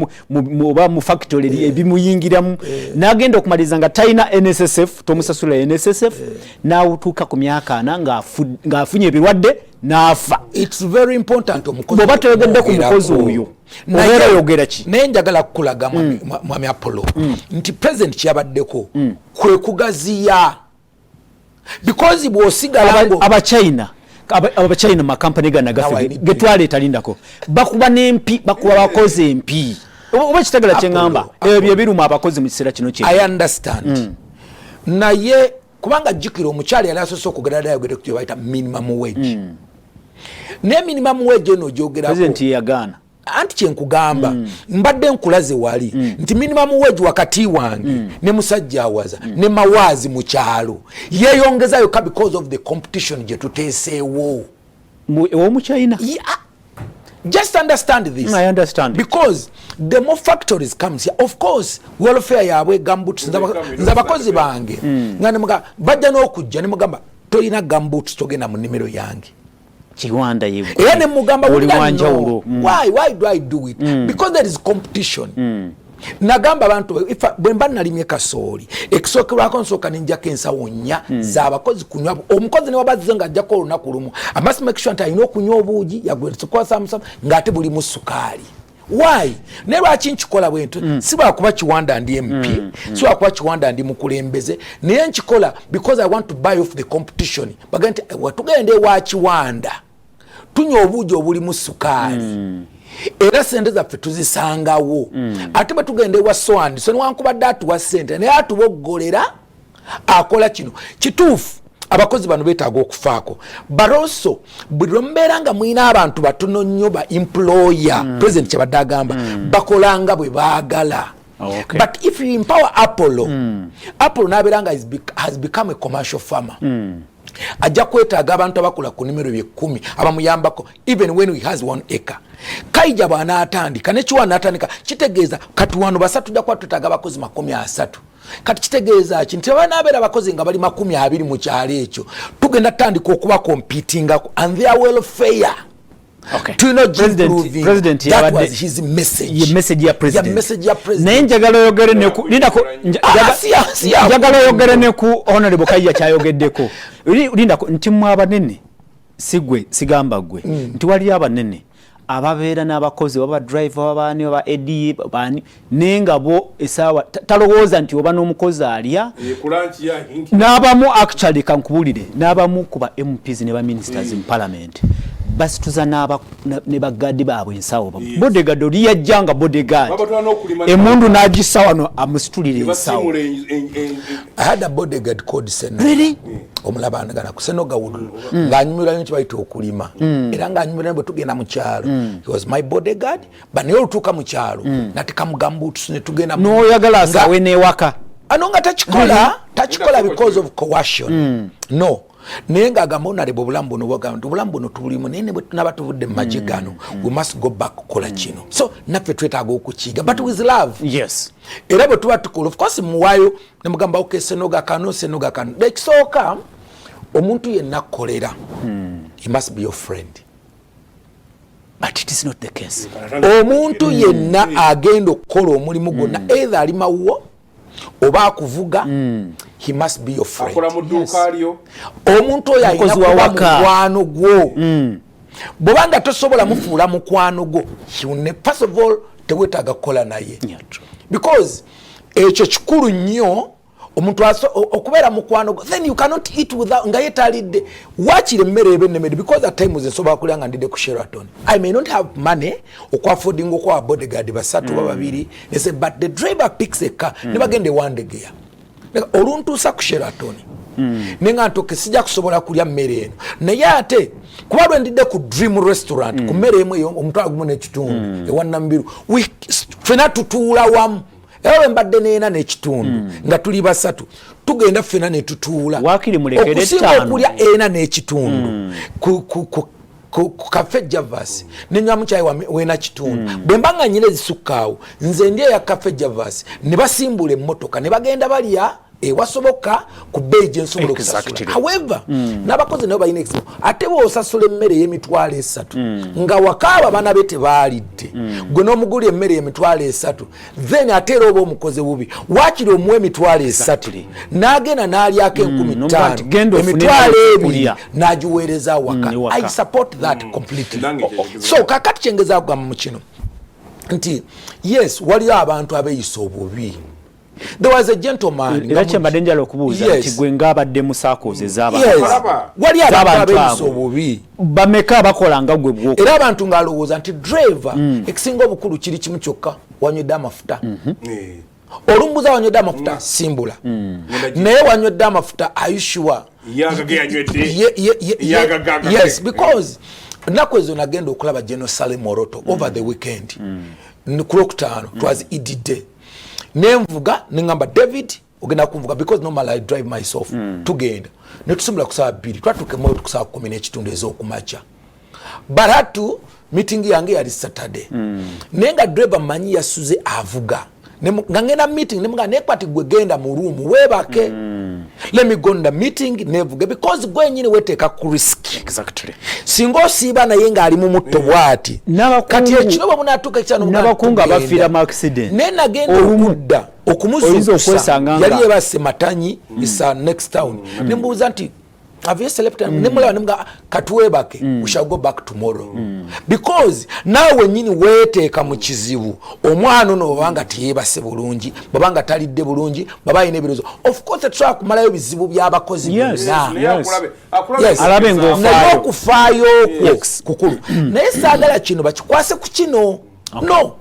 oba mu factory ebimuyingiramu, n'agenda okumaliriza nga talina NSSF, tomusasula NSSF, n'atuuka ku myaka 40 ng'afunye ebirwadde n'afa. It's very important omukozi Bw'oba toyogedde ku okumwogerako. mukozi oyo, Naye- obeera oyogera ki? Naye njagala kukulaga, mwami Apollo, nti president kyeyabaddeko kwe kugaziya, because bw'osigala Abachina, abachina makampani gana Now I gaffe need getwaleeta, lindako, bakuba n'empi, bakuba bakozi empi. Oba kitagala kyeŋŋamba, Apollo. ebyo byebiruma abakozi mu kiseera kino kye. I understand, naye kubanga jjukira omukyala yali asoose okugera dde ayogere ku kye bayita minimum wage, naye minimum wage eno ogyogerako, President yeyagaana. Anti kyenkugamba, mbadde nkulaze wali nti minimum wage wakati wange ne musajja awaza ne Mawaazi mu kyalo yeeyongezayoka because of the competition gye tuteeseewo. Ew'omuchina. Yeah. Just understand this. I understand. Because the more factories comes here, of course welfare yaabwe, gumboots, nze abakozi bange nga nemuga bajja n'okujja nemugamba tolina gumboots, togenda mu nnimiro yange. Kiwanda. Era nemugamba oli wanjawulo. Why do I do it? Because there is competition. Nagamba abantu, bwe mba nalimye kasooli, ekisookerwako nsooka nenjako ensawo 4 z'abakozi kunywa. Omukozi newabazze nga ajjako olunaku lumu, I must make sure nti alina okunywa obuugi yagwekwasamusamu ng'ate bulimu sukaali. Why? Naye lwaki nkikola bwentyo? Si lwakuba Kiwanda ndi MP, si lwakuba Kiwanda ndi mukulembeze, naye nkikola because I want to buy off the competition. Bagamba nti, "Eh, wetugenda ewa Kiwanda tunywa obuugi obulimu sukaali, era sente zaffe tuzisangawo. Ate bwe tugenda ewa so and so, newankubadde atuwa sente, naye atuboggolera, akola kino." Kituufu, abakozi bano beetaaga okufaako, but also buli lwemubeera nga mulina abantu batono nnyo ba employer, president kyabadde agamba, bakolanga bwe baagala. But if you empower Apollo, Apollo nabeera nga has become a commercial farmer, ajja kwetaaga abantu abakola ku nimero bye 10 abamuyambako, even when he has 1 acre. Kaija bw'anaatandika nekiwa naatandika, kitegeeza kati wano basatu, tujja kuba twetaaga abakozi 30. Kati kitegeeza ki? Nti abanaabeera abakozi nga bali 20 mu kyalo ekyo, tugenda tutandika okuba competingako and their welfare tulina. President That was his message. Ye message ya president. Ya message ya president. Naye njagala oyogere ne ku, lindako, njagala oyogere ne ku honorable Kaija kyayogeddeko. Lindako, nti mmwe abanene, si gwe, sigamba gwe, nti waliyo abanene Ababeera n'abakozi, oba driver, babaani, oba edi baani, naye nga bo esaawa talowooza nti oba n'omukozi alya. N'abamu, actually kankubulire, n'abamu ku ba MPs ne ba ministers mu parliament basituza ne bagaadi baabwe ensawo. Bodyguard oli yajja nga bodyguard, emundu n'agissa wano amusitulira ensawo. I had a bodyguard called Seno. Really? Omulabangana ku Senoga Wudu, ng'anyumirwa nnyo kibayita okulima, era ng'anyumirwa nnyo bwe tugenda mu kyalo. He was my bodyguard, but naye olutuuka mu kyalo natekamu gumboots ne tugenda. N'oyagala asawe n'ewaka. Ano nga takikola, takikola because of coercion, no, naye ng'agamba, "Honorable, obulamu buno," bwagamba nti obulamu buno tubulimu, naye ne bwe tunaba tuvudde mu magye gano, we must go back kukola kino. So naffe twetaaga okukiiga, but with love. Era bwe tuba tukola, of course muwaayo nemugamba, "Ok, Senoga kano, Senoga kano." Ekisooka, omuntu yenna akkolera, he must be your friend. But it is not the case. Omuntu yenna agenda okukola omulimu gwonna, either ali mawuwo oba akuvuga, he must be your friend. Akola mu dduuka lyo. Omuntu oyo alina Mukozi wa kuba waka. mukwano gwo. Bwobanga tosobola mufuula mukwano gwo, first of all tewetaaga kukola naye. Yeah, true. Because ekyo kikulu nnyo, omuntu okubeera mukwano gwo. Then you cannot eat without nga ye talidde. Wakiri emmere eba ennemedde, because at times nsobola kulya nga ndidde ku Sheraton. I may not have money okwaffordinga okwawa bodyguard basatu oba babiri nese, but the driver picks a car ne bagenda ewandegeya. Oluntuusa ku Sheraton, nenga nti, "Okay, sijja kusobola kulya mmere eno," naye ate kuba lwe ndidde ku Dream Restaurant ku mmere emu eyo 15,000 ewa Nambiru, ffena tutuula wamu. Era lwe mbadde neena n'ekitundu nga tuli basatu, tugenda ffena ne tutuula. Waakiri mulekere okusinga ttaano. Okulya ena n'ekitundu ku Cafe Javas, nenywamu kyayi wena kitundu, bwe mba nga nyina ezisukkaawo, nze ndi eya Cafe Javas ne basimbula emmotoka ne bagenda balya ewasoboka ku bbeeyi gyensobola okusasula. However, n'abakozi nabo balina ekizibu. Ate bw'osasula emmere ey'emitwalo 3 nga wakaaba abaana be tebaalidde, gwe n'omugula emmere y'emitwalo 3, then ate era oba omukoze bubi. Waakiri omuwa 30,000 n'agenda n'alyako enkumi N'omugaa ttaano nti, "Genda ofune emitwalo emmere ebiri okulya." n'agiweereza awaka. Ewaka. I support that completely. Nange kye So kakati kyengeza kugamba mu kino nti yes, waliyo abantu abeeyisa obubi. There was a gentleman Era kyembadde njala okubuuza nti gwe ng'abadde mu SACCOs ez'abantu Yes. Alaba. Wali abantu Z'abantu abeeyisa abo. obubi. Bameka abakola nga gwe bwoka? Era abantu ng'alowooza nti driver, ekisinga obukulu kiri kimu kyokka, wanywedde amafuta. Olumbuza, "Wanywedde amafuta?" "Simbula." Naye wanywedde amafuta? Are you sure? Yagage yanywedde. Yagagagage. Yes, because ennaku ezo nagenda okulaba General Salim Moroto over the weekend. Ku Lwokutaano twas Eid, nenvuga, neŋamba, "David, ogenda kunvuga," because normally I drive myself. Tugenda netusimbula ku saa 2, twatuuka emoyo ku saa 10:30 ez'okumakya. But had to meeting yange yali Saturday, naye nga driver manyi yasuze avuga. Nga ngenda meeting, nemuga nekwati, "Gwe genda mu room weebake, let me go on the meeting nevuge," because gwe nyini weteeka ku risk. Singa osiiba naye ng'ali mu mutto bw'ati. Kati ekiro bwe munaatuuka ekyano, N'abakungu abafiira mu accident. Naye nagenda Olumu okudda oyinza okumuzuukusa, okwesanga yali yebase Matanyi, isa next town. Nembuuza nti, "Have you slept?" Nemulaba, nemuga, "Katwebake, we shall go back tomorrow," because naawe wenyini weeteeka mu kizibu. Omwana ono bwabanga teyebase bulungi, bwabanga talidde bulungi, bwaba alina ebirowoozo, of course tetusobola kumalayo bizibu by'abakozi byonna. Naye akulabe. Alabe ng'ofaayo. Naye okufaayo okwo kukulu, naye saagala kino bakikwase ku kino. No,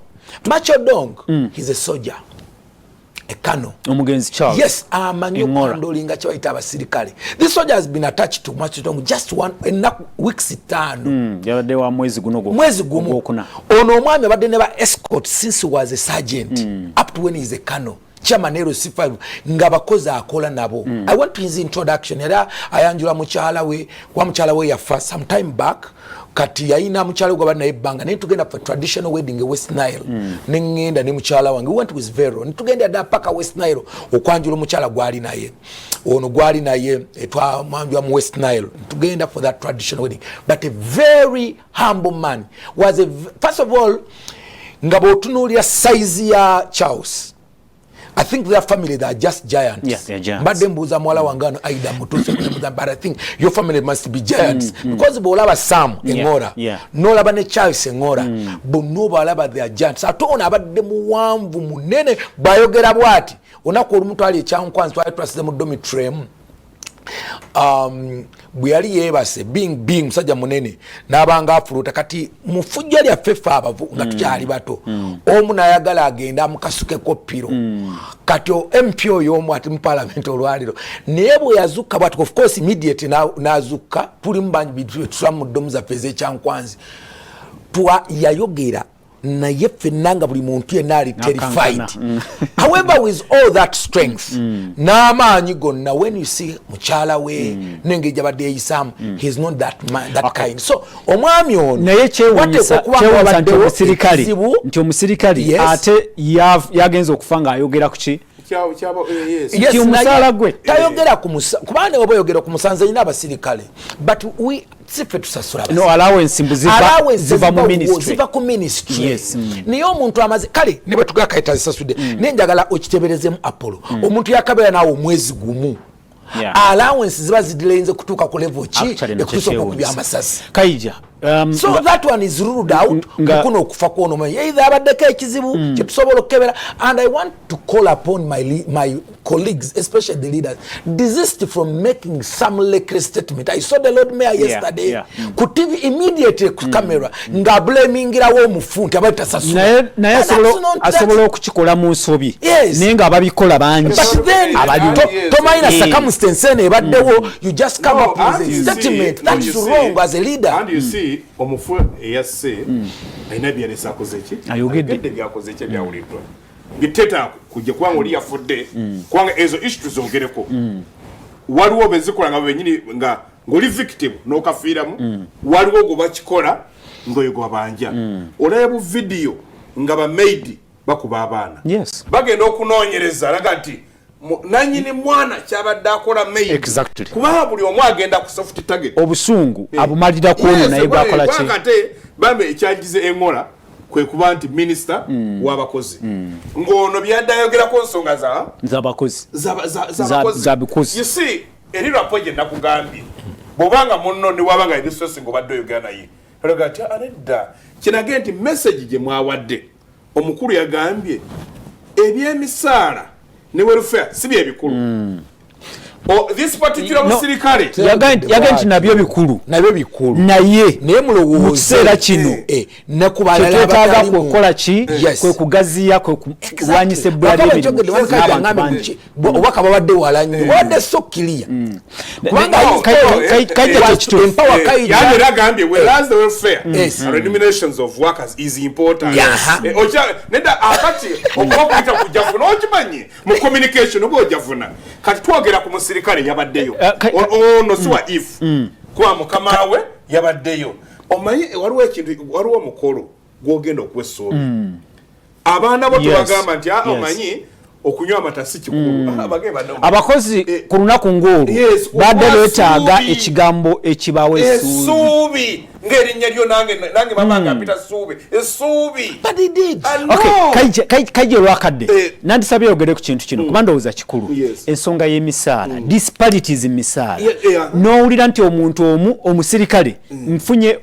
Machodong, he's a soldier, a colonel. Omugenzi Charles Yes, amanyi Engora. okuhandlinga kyebayita abasirikale. This soldier has been attached to Machodong just one enaku weeks 5. Yabadde wa mwezi guno Mwezi gumu. Ogwokuna. Ono omwami abadde ne ba escort since he was a sergeant up to when he is a colonel, chairman LC5, nga bakozi akola nabo. I went to his introduction, era ayanjula mukyala we, kuba mukyala we yafa some time back. Kati yayina mukyala we gwabadde naye ebbanga, naye tugenda for traditional wedding e West Nile. Neŋŋenda ne mukyala wange, we went with Vero, netugenda ddala paka West Nile okwanjula omukyala gwali naye ono gwali naye, twamwanjula mu West Nile. Tugenda for that traditional wedding, but a very humble man was a, first of all, nga bw'otunuulira size ya Charles I think their family, they are just giants. Yeah, they are giants. Mbadde mbuuza muwala wange ano Aida Mutuuse, but I think your family must be giants because bw'olaba Sam Engora, n'olaba ne Charles Engora, bonna obalaba, they are giants. Ate ono abadde muwanvu, munene, bw'ayogera bw'ati. Olunaku olumu twali ekyankwanzi, twali twasize mu dormitory emu, bwe yali yeebase, being musajja munene, n'abanga afuluta. Kati mu ffujjo lyaffe ffe abavu nga tukyali bato, omu n'ayagala agende amukasukeko pillow. Kati MP oyo omu ati mu parliament olwaliro, naye bwe yazukka bwati, of course immediate n'azukka, tulimu bangi tusula mu dorm zaffe ez'ekyankwanzi, yayogera naye ffenna nga buli muntu yenna ali terrified. However, with all that strength n'amaanyi gonna, when you see mukyala we n'engeri gyabadde yeyisaamu, he is not that man, that kind. So omwami ono Naye kyewuunyisa wateekwa okuba nga kyewuunyisa nti wabaddewo omusirikale ekizibu. nti omusirikale ate yagenze okufa ng'ayogera ku ki? Yes. Yes, Nti omusaala naye gwe. Tayogera ku kubanga ne waba oyogera ku musanze, nyina abasirikale, but we si ffe tusasula. No, allowance mbu ziva Allowance ziva mu ministry. Ziva ku ministry. Yes. Naye omuntu amaze kale ne bwe tugaa kale tazisasudde, naye njagala okiteberezemu, Apollo, omuntu yakabeera naawe omwezi gumu, allowance ziba zidirenze kutuuka ku level ki Actually, nakyo ekutuusa okukubya kyewuunyisa. amasasi? Kaija, So that one is ruled out. Mukuno okufa kwono omanyi either abaddeko ekizibu kyetusobola okukebera. And I want to call upon my colleagues, especially the leaders, desist from making some reckless statement. I saw the Lord Mayor yesterday ku TV, immediately ku camera, nga blamingirawo omufu nti abali tasasula. Naye And that's not that. Asobola okukikola mu nsobi, Yes. naye ng'ababikola bangi But then abaliwo. Tomalina circumstance eno ebaddewo, you just come No, up with and a you statement. see, no, That's you see, wrong as a leader. And you see, omufu eyasse alina byalesa akoze ki? Ayogedde. Byakoze ki ebyawuliddwa biteeta kujja, kubanga oli yafudde, kubanga ezo issue tuzogereko. Waliwo bezikola nga benyini nga ng'oli victim n'okafiiramu, waliwo gwe bakikola ng'oyo gwabanja. Olaba bu video nga bamaidi bakuba abaana. Bagenda okunoonyereza, alaga nti nanyini mwana kyabadde akola maid. Kubanga buli omu agenda ku soft target. Obusungu abumalira ku ono, naye bwakola ki? Kubanga ate bambe ekyagize eŋola kwe kuba nti minisita w'abakozi, ng'ono byadde ayogerako nsonga za zabakozi. Z'abakozi. Zabikozi. You see, eri rapport gye nakugambye, bw'obanga munno ne waba nga resource ng'obadde oyogera naye, olaga nti "Ah, nedda." Kinage nti message gye mwawadde, omukulu yagambye ebyemisaala ne welfare si byebikulu. This particular No. musirikale. Yagambye nti nabyo bikulu. Nabyo bikulu. Naye Naye mulowooze mu kiseera kino ne ku balala kyetwetaaga abatalimu. kukola ki? Kwe kugaziya, kwe kulwanyisa ebbula ly'emirimu n'abantu bangi. Obubaka babadde wala nnyo, babadde so clear kubanga No, Kaija kyekituufu. Empower Kaija. Yandi era agambye whereas the welfare Yes. and remunerations of workers is important. Nedda akati okuba okuyita kujafuna, okimanyi mu communication oba ojafuna. Kati twogera ku musirikale yabaddeyo. Ono si wa if kuba mukama we yabaddeyo. Omanyi waliwo ekintu, waliwo omukolo gwogenda okuwa essuubi abaana bo, tebagamba nti, "Ah, omanyi okunywa amata si kikulu." Ah, bagenda no. Abakozi ku lunaku ng'olwo badde okuwa beetaaga essuubi. Ekigambo ekibawa essuubi. Essuubi ng'erinnya lyo, nange mama nga mpita Ssuubi, essuubi. But he did. Ah, no. Okay, Kaija olwakadde nandisabye oyogere ku kintu kino kuba ndowooza kikulu. Ensonga y'emisaala, disparities mu misaala. N'owulira nti omuntu omu omusirikale, nfunye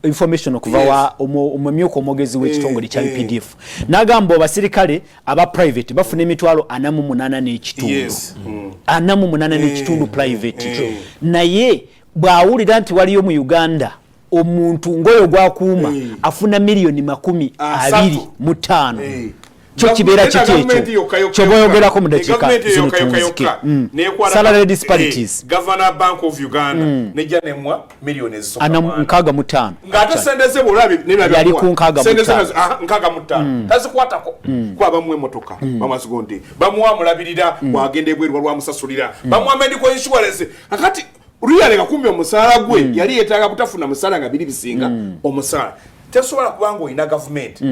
information okuva wa omumyuka omwogezi w'ekitongole kya UPDF, n'agamba abasirikale aba private bafuna 48,500, 48,500 private. Naye bw'awulira nti waliyo mu Uganda omuntu ng'oyo gwakuuma afuna miliyoni makumi 30. 25, kyo kibeera kiki ekyo kyoba oyogerako mu dakiika Gavumenti zino? yokka yokka Tunzike. yokka nekwata Salary disparities. Governor Bank of Uganda nejja nemwa miliyoni ezisukka mu ana. 65. Ng'ate sente ze bw'olabye Yali ku 65. 65 tazikwatako, kuba bamuwa emotoka, bamuwa nti bamuwa amulabirira bwagenda ebweru, walwamusasulira, bamuwa medical insurance. Akati luyaleka kumbi omusaala gwe yali yeetaaga butafuna musaala nga biri bisinga omusaala. Tesobola kubanga olina gavumenti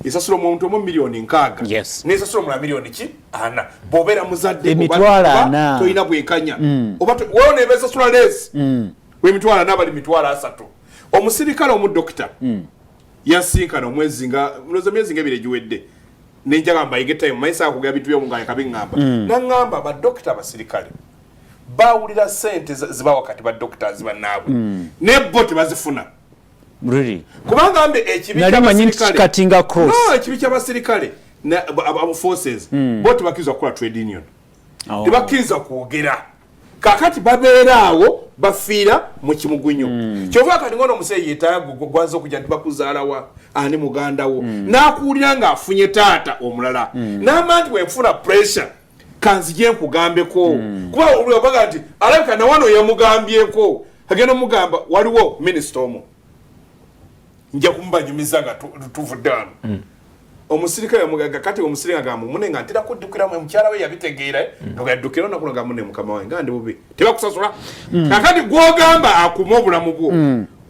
esasula omuntu omu miliyoni 60 nesasula omulala miliyoni ki 40, bw'obeera muzadde Emitwalo oba 40. tolina bwenkanya, oba waliwo nebesasula less w'emitwalo 40, bali 30,000. Omusirikale omudokita yasinkana omwezi nga ndowooza myezi nga 2 egiwedde. Nenjaga mbayige time maisa akugera bintu byomu nga kabiŋŋamba. Naŋŋamba badokita abasirikale bawulira sente zibawa kati badokita bannaabwe, ne bo tebazifuna. Really? Kubanga mbe ekibi Nali manyi nti kicuttinga cross. No, ekibi ky'abasirikale abo forces, bo tebakkiriza kukola trade union. Tebakkiriza kwogera. Kakati babeera awo bafiira mu kimugunyo. Kyova kati ngono omuseeyi yetaaga gwaza okujja nti bakuzaalawa, ani muganda wo, n'akuwulira ng'afunye taata omulala, n'amanya nti bwenfuna pressure kanzije nkugambeko. Kuba olwabaga nti alabika nawano yamugambyeko, agenda omugamba waliwo minisita omu nja kumubanyumiza nga tuvudde wano. Omusirikale yamugaga kati omusirikale agamba mune nga ntera kuddukiramu mukyala we yabitegeera nga yaddukira olunaku nga mune mukama wange nga ndi bubi, tebakusasula. Kakati gwogamba akuuma obulamu bwo,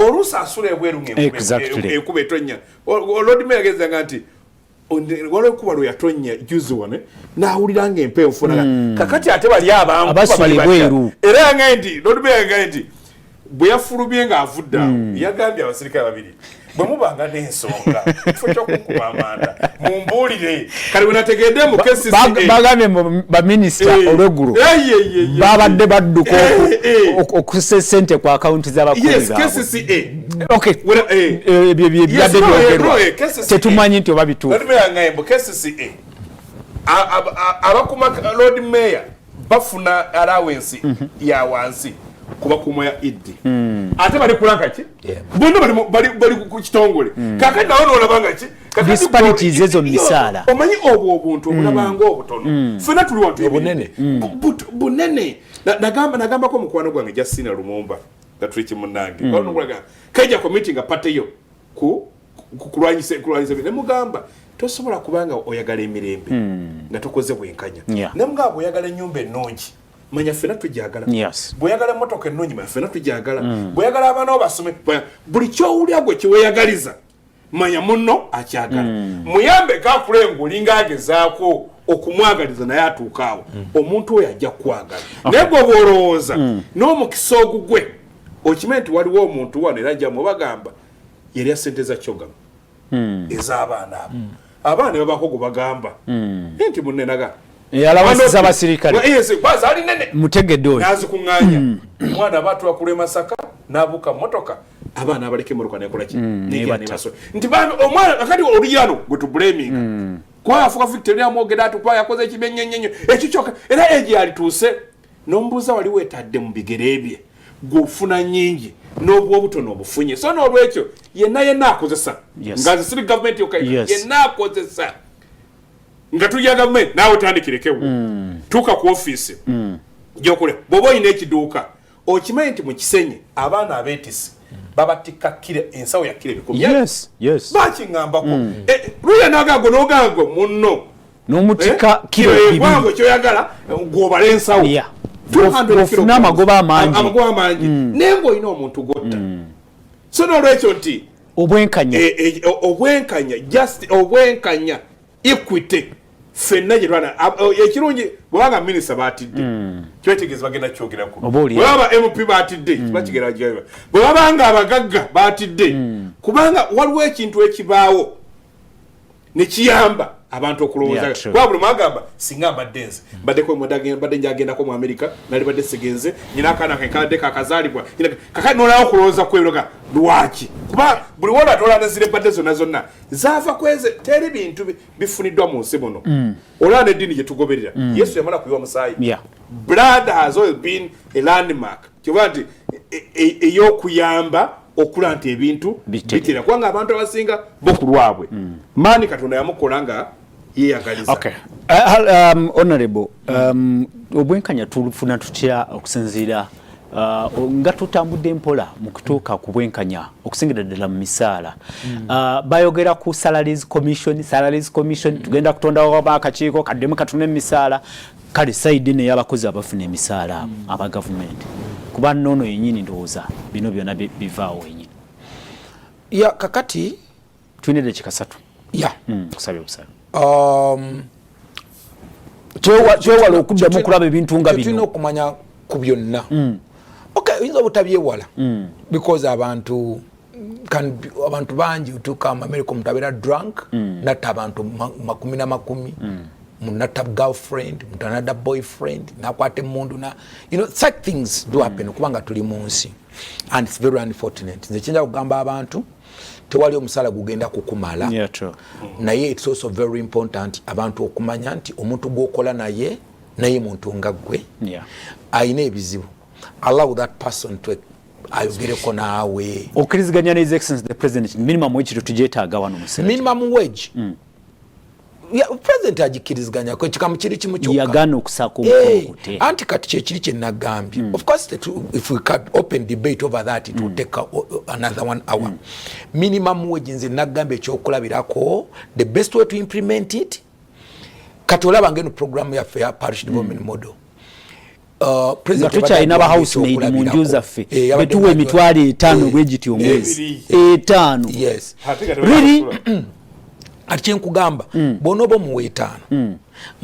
oluusi asula ebweru ng'enkuba etonnya. Lord Mayor agezanga nti waliwo ekkuba lwe yatonnya juzi wano n'awulira ng'empewo nfuna. Kakati ate bali abankuba Abasula bali batya? Ebweru. Era yagambye nti Lord Mayor yagambye nti bwe yafulumye ng'avudde awo, yagambye abasirikale babiri, bwe mubanga n'ensonga kifo ky'okukuba amanda mumbuulire. Kale bwe nategedde mu KCCA Bagambye baminisita olweggulo babadde badduka okussa sente ku akawunti z'abakozi baabwe. KCCA. Okay. Wera. Ebyo Yes, byadde no, byogerwa. No, KCCA. Tetumanyi nti oba bituufu. Lord Mayor ngambye mbu KCCA abakuma Lord Mayor bafuna allowance ya wansi kuba kuma ya iddi, ate bali kulanka ki bonna bali ku kitongole. Kakati nawe nolabanga ki? Kakati Disparities ezo mu misaala. Omanyi obwo obuntu obulabanga obutono, ffenna tuli wantu Obunene. Bunene. Nagambako mukwano gwange Justina Lumumba nga tuli kimunange kajja committee nga pateyo ku kulwanyisa ne mugamba tosobola kubanga oyagala emirembe nga tokoze bwenkanya. Ne mugamba bw'oyagala ennyumba ennungi, manya ffenna tujagala. Bw'oyagala emmotoka ennungi, manya ffenna tujagala. Bw'oyagala abaana bo basome, buli kyowulira gwe kiweyagaliza, manya munno akyagala. Muyambe kakule ngaolinga agezaako okumwagaliza naye atuuka awo omuntu oyo ajja kukwagala. Naye gwe bw'olowooza n'omukisa ogugwe, okimanyi nti waliwo omuntu wano era jamu bagamba yalya sente za CHOGM ez'abaana abo, abaana babako gwe bagamba nti munenaga Allowance z'abasirikale. Zaali nene. Mutegedde oyo. Nazikuŋŋaanya, omwana aba atula ku lw'e Masaka n'abuuka motoka, abaana abaleka emotoka nekola ki? Nebatta. Nebaso nti bambi omwana akati oluyano gwe tublaminga kuba afuka victory amwogera ati kuba yakoze ekibi ennyo ekyo kyokka. Era egi alituuse n'omubuuza wali weetadde mu bigere bye, gweofuna nnyingi n'obwobutono obufunye. So n'olwekyo yenna yenna akozesa nga nze siri gavumenti yokka, yenna akozesa nga tulya gavumenti, naawe tandikirekewo tuuka ku ofiisi gyokule. Bw'oba olina ekiduuka, okimanyi nti mu Kisenyi abaana abeetisi babatikka kiro, ensawo ya kiro 1000. Bakiŋŋambako. Luya nagago nogago munno N'omutikka kiro 2. Gwange kyoyagala gwobala ensawo 200 Ofune kilograms. amagoba amangi. Amagoba amangi, naye ng'olina omuntu gwotta. So n'olwekyo nti Obwenkanya. Obwenkanya, just obwenkanya, equity, ffenna gye twana. Ekirungi bwebanga minisita batidde, kiba kitegeeza bagenda kyogerako. Oba oli Bwe baba MP batidde, kiba kigera bwe babanga abagagga batidde, kubanga waliwo ekintu ekibaawo nekiyamba abantu okulowooza. Yeah, true. Kuba buli mwagamba singa mbadde nze mbaddeko mbadde njagendako mu Amerika, nali badde sigenze, nyina akaana kange kabadde kakazaalibwa. Kakati nolawo okulowooza kweroga lwaki, kuba buli wola tola nezire badde zonna zonna zaava kweze. Teri bintu bifuniddwa mu nsi muno. Olaba n'eddiini gye tugoberera, Yesu yamala kuyiwa musaayi. Blood has always been a landmark, kyova nti ey'okuyamba okula nti ebintu Bitera. bitera, kubanga abantu abasinga bo ku lwabwe maani Katonda yamukola nga yeeyagaliza. Okay. Honorable, obwenkanya tulufuna tutya okusinziira nga tutambudde mpola mu kutuuka ku bwenkanya okusingira ddala mu misaala? Bayogera ku salaries commission, salaries commission, tugenda kutondawo akakiiko kaddemu katune emisaala. Kale side neyabakozi abafuna emisaala abo aba gavumenti, kuba noono yennyini ndowooza bino byonna bivaawo wenyini. Ya, kakati Tulina eddakiika 3. Ya. Kusabye busabe. Kyewala okuddamu okulaba ebintu nga Kyetulina bino. okumanya ku byonna, okay, oyinza obutabyewala because abantu Can be, abantu bangi otuuka mu America, omuntu abeera drunk natta abantu makumi na makumi, natta girlfriend, muntu anadda boyfriend, nakwata emundu na such things do happen kubanga tuli mu nsi and it's very unfortunate. Nze kyenja kugamba abantu, tewali omusala gugenda kukumala. Yeah, true. Naye it's also very important abantu okumanya nti omuntu gwokola naye, naye muntu nga ggwe, ayina ebizibu. Allow that person to ayogereko naawe. Okkiriziganya ne His Excellency the President, minimum wage tetugyetaaga wano mu Senate? Minimum wage, yeah, president agikkiriziganyako, ekikamu kiri kimu kyokka. Yagaana okusaako omukono Eh, ku tteeka. Anti kati kyekiri kyenagambye, of course if we could open debate over that, it will take another one hour. Minimum wage, nze nagambye ekyokulabirako, the best way to implement it, kati olaba ngeno program yaffe ya parish development model. Nga President tukyalina yabadde ba housemaid mu nju zaffe Eh, yabadde betuwa 50,000 bwe giti omwezi, 5. Yes. Really? Ati kyenkugamba, bw'onooba omuwa 5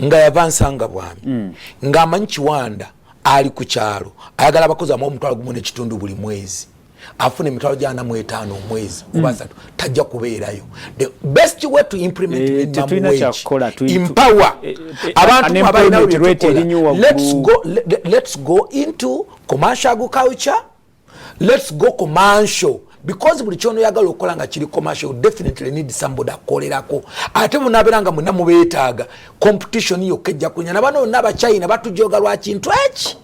nga yava nsanga bwami, ng'amanyi Kiwanda ali ku kyalo ayagala abakozi amuwa 1,500 buli mwezi, afuna 45,000 omwezi oba 3, tajja kubeerayo. The best way to implement Eh, minimum tetulina wage, kyakukola, empower abantu abalina unemployment rate byetukola. eri nnyo Let's waggulu. Let's go into commercial agriculture. Let's go commercial, because buli kyonoyagala okukola nga kiri commercial, you definitely need somebody akolerako. Ate bunabeera nga mwena mubeetaaga, competition yokka ejja kunya. Nabano bonna Abachina batujoga lwa kintu eki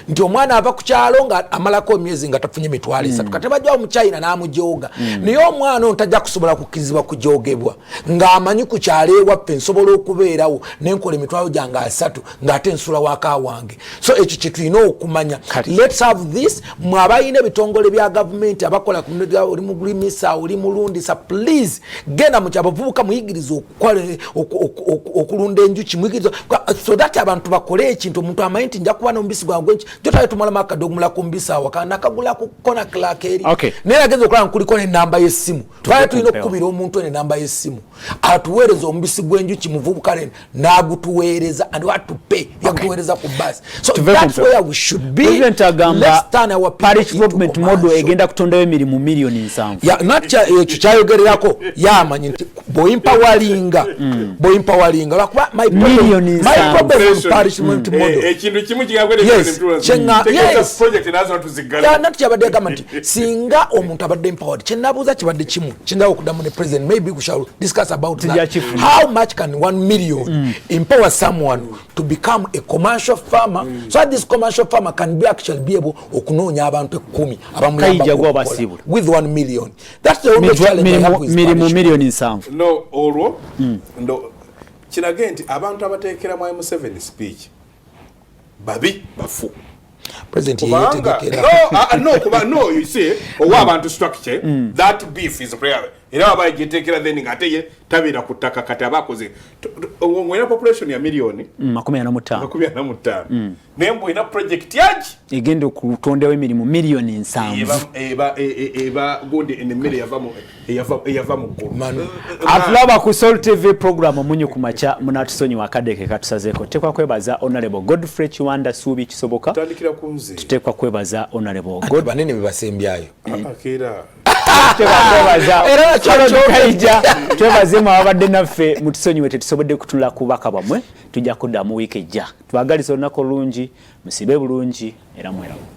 nti omwana ava ku kyalo nga amalako emyezi nga tafunye 30,000. Kati bajjawo Omuchina n'amujoga, naye omwana ono tajja kusobola kukkirizibwa kujogebwa ng'amanyi ku kyalo ewaffe nsobola okubeerawo nenkola 30,000 ng'ate nsula waka wange. So ekyo kyetulina okumanya. Let's have this. Mwe abalina ebitongole bya gavumenti abakola ku oli mulimisa, oli mulundisa, please genda mu abavubuka muyigirize okulunda enjuki, muyigirize so that abantu bakole ekintu. Omuntu amanyi nti nja kuba n'omubisi gwange gwenki jotale tumalamu akadde ogumulako omubisi awaka nakagula ku kona Clark eri, naye nagenza okulaba nkuliko nenamba y'essimu. Twali tulina okukubira omuntu eno enamba y'essimu atuweereza omubisi gw'enjuki. Muvubuka leno n'agutuweereza and what to pay, yagutuweereza ku basi. So that's where we should be. President agamba Let's turn our people parish into development model commercial. egenda kutondayo emirimu 7 million. Ya, nakya ekyo kyayogererako, yamanyi nti bw'oempoweringa lwakuba my Million my 7. problem with parish development model. Ekintu kimu. Yes, yes. Project nazo tuzigala. Ya, nati kyabadde agamba nti singa omuntu abadde empowered, kyenabuuza kibadde kimu kyendawo okuddamu ne president, maybe we shall discuss about Tujja that. kifuna. How much can 1 million empower someone to become a commercial farmer, so that this commercial farmer can be actually be able okunoonya abantu 10 Kayija abamuyambako gwa okukola basiibula. with 1 million? That's the only challenge I have with Mirimu parish. 7 million. No, olwo ndo kirage nti abantu abateekera mu M7 speech babi bafu. President Kubanga yeyetegekera. No, no, kuba no, you see, owa abantu structure, that beef is prayer era aba yeteekera, then ng'ate ye tabeera ku ttaka. Kati aba akoze ng'olina population ya miliyoni 45. 45, naye mbwolina project yaki Egenda okutondawo emirimu 7 million. Eba gundi eno emmere eyava mu ggulu. Manu. Atulaba ku Sol TV program Omunyu ku Makya, munatusonyiwa akadde ke katusazeeko. Tuteekwa kwebaza Honorable Godfrey Kiwanda Suubi Kisoboka. Tandikira ku nze. Tuteekwa kwebaza Honorable Ate God banene bebasembyayo. Akeera. Tuteekwa kwebaza Era nakyo Harold Kaija. Twebazemu ababadde naffe. Mutusonyiwe tetusobodde kutunula ku bubaka bwammwe. Tujja kuddamu wiiki ejja. Tubagaliza olunaku olungi, musibe bulungi era mweramu.